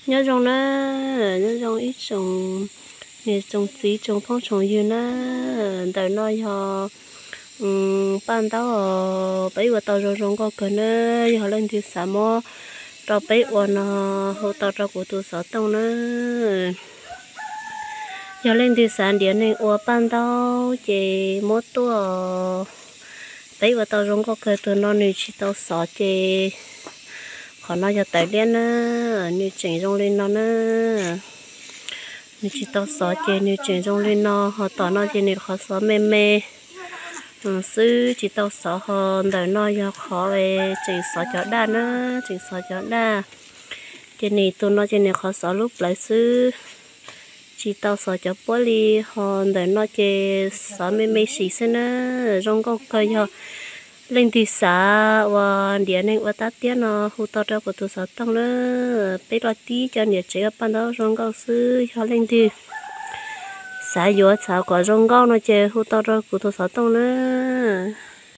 Nyob zoo na, nyob zoo ib tsoom niam tsoom txiv tsoom phooj tsoom ywg na. Ntawm no yog paj ntaub os, peb ua tau zoo zoo nkauj kawg na. Yog leej twg xav muab rau peb ua no hu tau rau kuv tus xov tooj na. Yog leej twg xav ntiav neeg ua paj ntaub ces muab tuaj, peb ua tau zoo nkauj kawg. Tus no nws tsis tau xov ces qhov no yog tawv liab na, nws tseem zoo li no na. Nws tsis tau xov ces nws tseem zoo li no, ho tom no ces nws qhov xov me me xwb tsis tau xov, ho ntawm no yog qhov tseem xov cov daj na, tseem xov cov daj. Ces nws tus no ces nws qhov xov lub plawv xwb, tsis tau xov cov puab li, ho ntawm no ces xov me me sim xwb na. Zoo nkauj kawg, yog leej twg xav uas ntiav neeg ua tab tiab no hu tau rau kuv tus xov tooj na. Peb los tib co niam tsev ua paj ntaub zoo nkauj xwb, yog leej twg xav yuav xav kom zoo nkauj no ces hu tau rau kuv tus xov tooj na.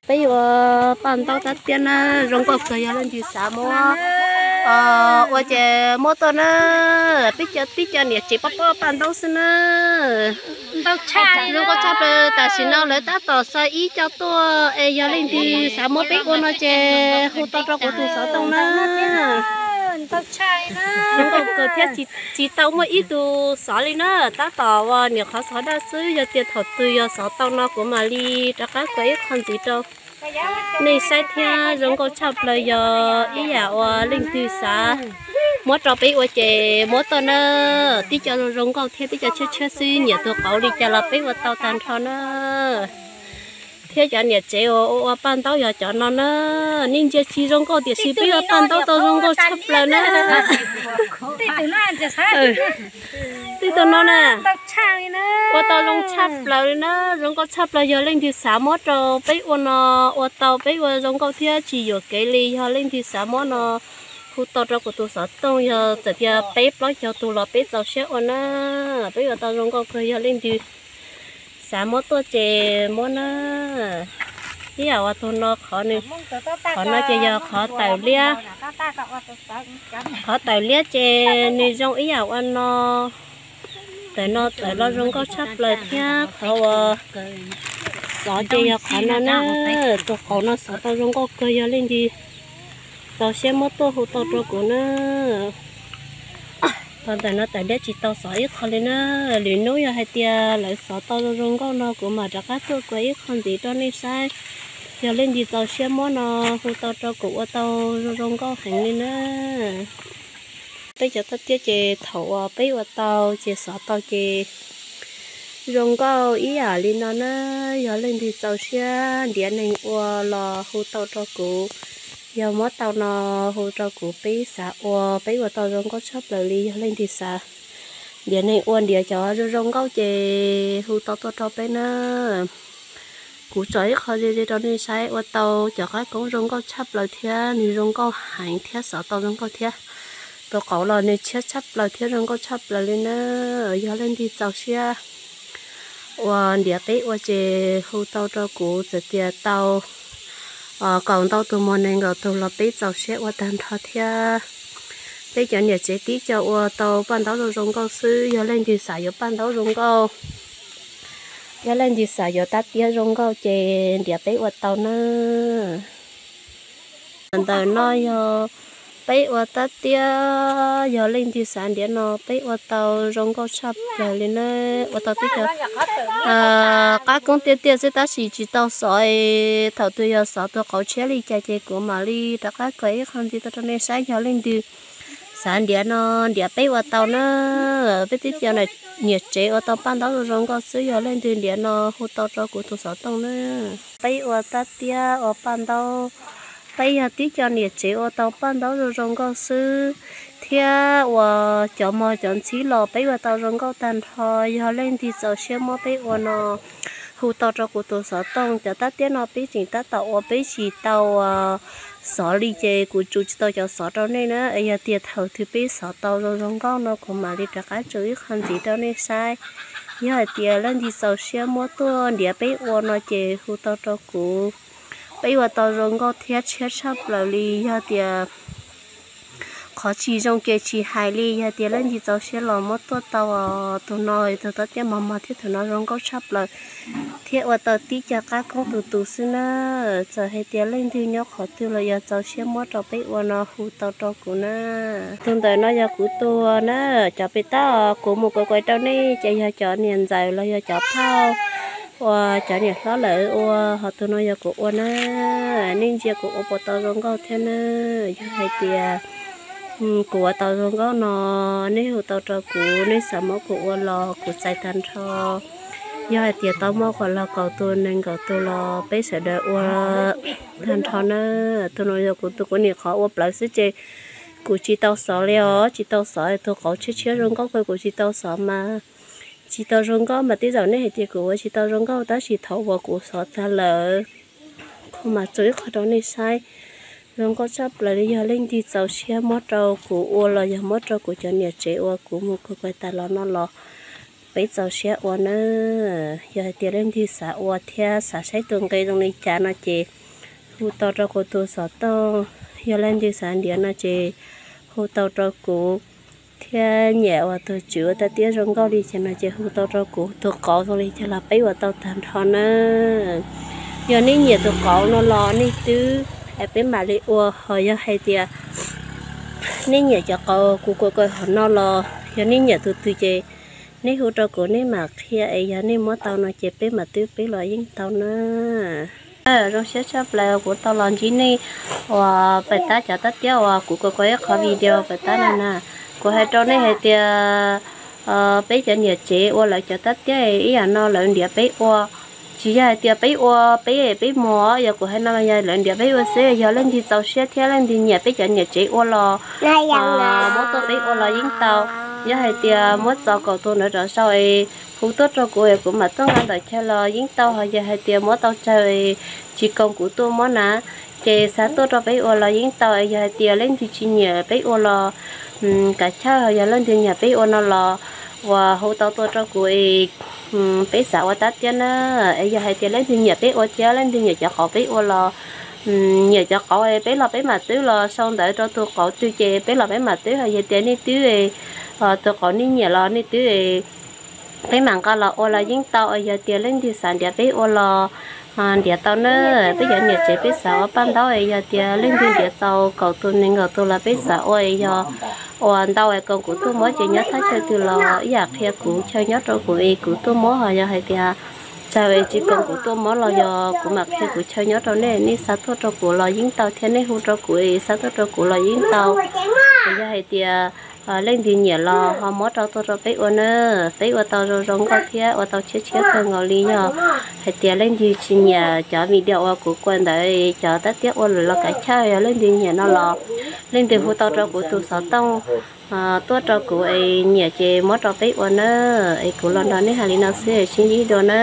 Peb ua paj ntaub tab tiab na, zoo nkauj kawg, yog leej twg xav muab ua ces muab tuaj na. Peb co tib co niam tsev pab pab paj ntaub xwb na. Zoo nkauj tshaj plaws, tam sim no lawv tab tom xa ib co tuaj es yog leej twg xav muab peb ua no ces hu tau rau kuv tus xov tooj na. Zoo nkauj kawg thiab, tsis tau muaj ib tug xov li na, tab tom uas niam qhov xov daj xwb, yog tias thaum twg yog xov tau no kuv mam li rov qab kov ib qho ntxiv rau nej saib thiab. Zoo nkauj tshaj plaws, yog ib yam uas leej twg xav muab rau peb ua ces muab tuaj na. Tib co zoo nkauj thiab tib co tshiab tshiab xwb, nyiam tus qauv li cas los peb ua tau tag nrho na. Thiab cov niam tsev uas ua paj ntaub yog cov no na, nej ntsia tsis zoo nkauj tiam sis peb ua paj ntaub tau zoo nkauj tshaj plaws na. Tib tug no na, ua tau zoo tshaj plaws li na, zoo nkauj tshaj plaws, yog leej twg xav muab rau peb ua no ua tau, peb ua zoo nkauj thiab tsis yuam kev li, yog leej twg xav muab no hu tau rau kuv tus xov tooj, yog txawm tias peb plaub caug tus los peb txaus siab ua na. Peb ua tau zoo nkauj kawg, yog leej twg xav muab tuaj ces muab na. Ib yam uas tus no qhov nws, qhov no ces yog qhov tawm liab. Qhov tawm liab ces nws zoo ib yam ua no. Tawm no tawm los zoo nkauj tshaj plaws thiab, qhov uas xov ces yog qhov no na. Tus qauv no xov tau zoo nkauj kawg, yog leej twg txaus siab muab tuaj hu tau rau kuv na. Qhov ntawm no tawm liab tsis tau xov ib qho li na. Lwm hnub yog hais tias lawv xov tau zoo zoo nkauj no kuv mam rov qab tuaj kov ib qho ntxiv rau nej saib. Yog leej twg txaus siab muab no hu tau rau kuv ua tau zoo zoo nkauj heev li na. Peb cov tab tiab ces thaum uas peb ua tau ces xov tau ces zoo nkauj ib yam li no na. Yog leej twg txaus siab ntiav neeg ua los hu tau rau kuv. Yog muab tau no hu rau kuv, peb xav ua, peb ua tau zoo nkauj tshaj plaws li. Yog leej twg xav ntiav neeg ua ntiav cov zoo zoo nkauj ces hu tau tuaj rau peb na. Kuv tso ib qho ze ze rau nej saib, ua tau cov qab koob zoo nkauj tshaj plaws thiab nws zoo nkauj heev thiab xov tau zoo nkauj thiab. Tus qauv los nws tshiab tshaj plaws thiab zoo nkauj tshaj plaws li na. Yog leej twg txaus siab uas ntiav peb ua ces hu tau rau kuv, txawm tias tau kaum ntau tus mus nees nkaum tus los peb txaus siab ua tag nrho thiab. Peb cov niam tsev tib co ua tau paj ntaub zoo zoo nkauj xwb, yog leej twg xav yuav paj ntaub zoo nkauj, yog leej twg xav yuav tab tiab zoo nkauj ces ntiav peb ua tau na. Ntawm no yog peb ua tab tiab, yog leej twg xav ntiav no peb ua tau zoo nkauj tshaj plaws li na. Ua tau tib co qab koob tiaj tiaj xwb tab sis tsis tau xov, thaum twg yog xov tus qauv tshiab li cas ces kuv mam li rov qab kov ib qho ntxiv tuaj rau nej saib. Yog leej twg xav ntiav no ntiav peb ua tau na. Peb tib co niam tsev ua tau paj ntaub zoo zoo nkauj xwb, yog leej twg ntiav no hu tau rau kuv tus xov tooj na. Peb ua tab tiab ua paj ntaub, peb yog tib co niam tsev ua tau paj ntaub zoo zoo nkauj xwb, thiab ua cov mos cov ntxhib los peb ua tau zoo nkauj tag nrho. Yog leej twg txaus siab muab peb ua no hu tau rau kuv tus xov tooj. Cov tab tiab no peb tseem tab tom ua, peb tsis tau xov li ces kuv tso tsis tau cov xov rau nej na. Yog tias thaum twg peb xov tau zoo zoo nkauj no kuv mam li rov qab tso ib qho ntxiv rau nej saib. Yog hais tias leej twg txaus siab muab tuaj ntiav peb ua no ces hu tau rau kuv. Peb ua tau zoo nkauj thiab tshiab tshaj plaws li. Yog tias Qhov tsis zoo ces tsis hais li, yog tias leej twg txaus siab los muab tuaj tau. Tus no tus tob tiab mos mos thiab tus no zoo nkauj tshaj plaws, thiab ua tau tib co qab koob tus tus xwb na. Txawm hais tias leej twg nyob qhov twg los yog txaus siab muab rau peb ua no hu tau rau kuv na. Tus ntawm no yog kuv tus na, cov pem tab kuv mus kuav kuav rau nej ces yog cov niam ntxawm los yog cov phauj uas cov niam hlob lawv ua, ho tus no yog kuv ua na. Nej ntsia kuv ua puas tau zoo nkauj thiab na. Yog hais tias kuv ua tau zoo nkauj no, nej hu tau rau kuv, nej xav muab kuv ua los kuv txais tag nrho. Yog hais tias tau muaj qhov los kaum tus nees nkaum tus los peb sawv daws ua tag nrho na. Tus no yog kuv tus, kuv nim qhov ua plawv xwb ces kuv tsis tau xov li os, tsis tau xov. Tus qauv tshiab tshiab zoo nkauj kawg kuv tsis tau xov mas, tsis tau zoo nkauj mas tej zaum nej hais tias kuv ua tsis tau zoo nkauj, tab sis thaum uas kuv xov tag lawm, kuv mam tso ib qho rau nej saib. Zoo nkauj tshaj plaws li. Yog leej twg txaus siab muab rau kuv ua los yog muab rau kuv cov niam tsev ua, kuv mus kuav kuav tas los no los peb txaus siab ua na. Yog hais tias leej twg xav ua thiab xav saib tus nqe zoo li cas no ces hu tau rau kuv tus xov tooj. Yog leej twg xav ntiav no ces hu tau rau kuv, thiab nyiam uas tus tswv ua tab tiab zoo nkauj li cas no ces hu tau rau kuv, tus qauv zoo li cas los peb ua tau tag nrho na. Yog nej nyiam tus qauv no los nej twb es peb mam li ua, ho yog hais tias nej nyiam cov qauv kuv kuav kuav hauv no los yog nej nyiam tus twg ces nej hu rau kuv, nej mam qhia es yog nej muab tau no ces peb mam twb peb los yeej tau na. Zoo siab tshaj plaws kuv tau los ntsib nej uas pem tab cov tab tiab uas kuv kuav kuav ib qhov video pem tab no na. Kuv hais rau nej hais tias peb cov niam tsev ua lawv cov tab tiab ib yam no lawv ntiav peb ua. Tsis yog hais tias peb ua peb peb mus, yog kuv hais no yog lawv ntiav peb ua xwb. Yog leej twg txaus siab thiab leej twg nyiam peb cov niam tsev ua los muab tuaj peb ua los yeej tau. Yog hais tias muab txog kaum tus ntawd rov sau es hu tuaj rau kuv es kuv mam tuaj nqa ntawm chaw los yeej tau. Ho yog hais tias muab tau tsawg es tsis koom kuv tuaj muab na, ces xav tuaj rau peb ua los yeej tau. Es yog hais tias leej twg tsis nyiam peb ua los kav chawj, ho yog leej twg nyiam peb ua no los uas hu tau tuaj rau kuv es peb xav ua tab tiab na. Es yog hais tias leej twg nyiam peb ua thiab leej twg nyiam cov qauv peb ua los, nyiam cov qauv es peb los peb mam twb los sau ntawv rau tus qauv twg ces peb los peb mam twb. Ho yog tias nej twb, tus qauv nej nyiam los nej twb, peb mam nqa los ua los yeej tau. Yog tias leej twg xav ntiav peb ua los ntiav tau na. Peb cov niam tsev peb xav ua paj ntaub es yog tias leej twg ntiav txaus kaum tus nees nkaum tus los peb xav ua es yog ua ntau es koom kuv tuaj muab ces nyob thaj chaw twg los ib yam qhia kuv chaw nyob rau kuv es kuv tuaj muab. Ho yog hais tias tsawg es tsis koom kuv tuaj muab los yog kuv mam qhia kuv chaw nyob rau nej, nej xa tuaj rau kuv los yeej tau thiab nej hu rau kuv es xa tuaj rau kuv los yeej tau. Es yog hais tias leej twg nyiam los ho muab rau tuaj rau peb ua na. Peb ua tau zoo zoo nkauj thiab ua tau tshiab tshiab kawg nkaus li. Yog hais tias leej twg tsis nyiam cov video uas kuv kuav ntawd cov tab tiab ua lawm los kav chawj, yog leej twg nyiam no los leej twg hu tau rau kuv tus xov tooj tuaj rau kuv es nyiam ces muab rau peb ua na. Es kuv los nrog nej hais li no xwb, sib ntsib dua na.